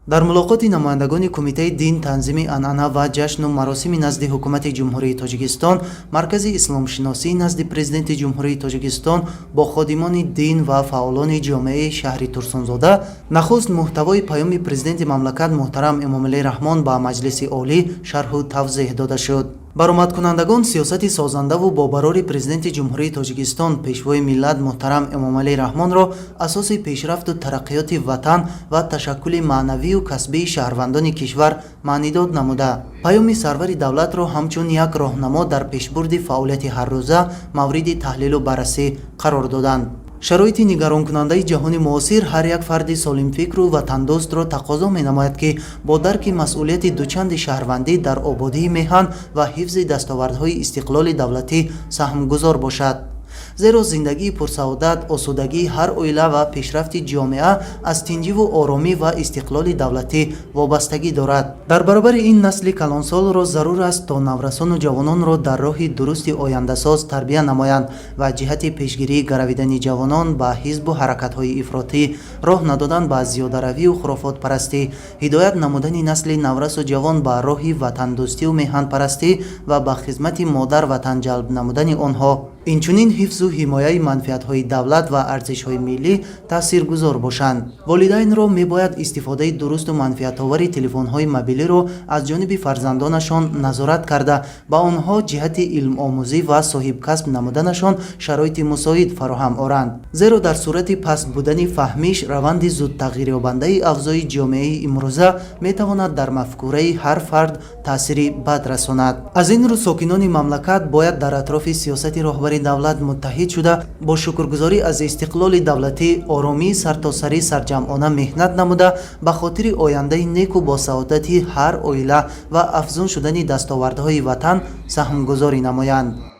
Дар мулоқоти намояндагони Кумитаи дин, танзими анъана ва ҷашну маросими назди Ҳукумати Ҷумҳурии Тоҷикистон, Маркази исломшиносии назди Президенти Ҷумҳурии Тоҷикистон бо ходимони дин ва фаъолони ҷомеаи шаҳри Турсунзода нахуст муҳтавои Паёми Президенти мамлакат муҳтарам Эмомалӣ Раҳмон ба Маҷлиси Олӣ шарҳу тавзеҳ дода шуд. Баромадкунандагон сиёсати созандаву бобарори Президенти Ҷумҳурии Тоҷикистон, Пешвои миллат муҳтарам Эмомалӣ Раҳмонро асоси пешрафту тараққиёти ватан ва ташаккули маънавию касбии шаҳрвандони кишвар маънидод намуда, паёми сарвари давлатро ҳамчун як роҳнамо дар пешбурди фаъолияти ҳаррӯза мавриди таҳлилу баррасӣ қарор доданд. Шароити нигаронкунандаи ҷаҳони муосир ҳар як фарди солимфикру ватандӯстро тақозо менамояд, ки бо дарки масъулияти дучанди шаҳрвандӣ дар ободии меҳан ва ҳифзи дастовардҳои истиқлоли давлатӣ саҳмгузор бошад, зеро зиндагии пурсаодат, осудагии ҳар оила ва пешрафти ҷомеа аз тинҷиву оромӣ ва истиқлоли давлатӣ вобастагӣ дорад. Дар баробари ин, насли калонсолро зарур аст, то наврасону ҷавононро дар роҳи дурусти ояндасоз тарбия намоянд ва ҷиҳати пешгирии гаравидани ҷавонон ба ҳизбу ҳаракатҳои ифротӣ, роҳ надодан ба зиёдаравию хурофотпарастӣ, ҳидоят намудани насли наврасу ҷавон ба роҳи ватандӯстию меҳанпарастӣ ва ба хизмати модар ватан ҷалб намудани онҳо, инчунин ҳифзу ҳимояи манфиатҳои давлат ва арзишҳои миллӣ таъсиргузор бошанд. Волидайнро мебояд истифодаи дурусту манфиатовари телефонҳои мобилиро аз ҷониби фарзандонашон назорат карда, ба онҳо ҷиҳати илмомӯзӣ ва соҳибкасб намуданашон шароити мусоид фароҳам оранд, зеро дар сурати паст будани фаҳмиш раванди зудтағйирёбандаи авзои ҷомеаи имрӯза метавонад дар мафкураи ҳар фард таъсири бад расонад. Аз ин рӯ, сокинони мамлакат бояд дар атрофи сиёсати роҳбари давлат муттаҳид шуда, бо шукргузорӣ аз истиқлоли давлатӣ, оромии сартосарӣ сарҷамъона меҳнат намуда, ба хотири ояндаи неку босаодати ҳар оила ва афзун шудани дастовардҳои ватан саҳмгузорӣ намоянд.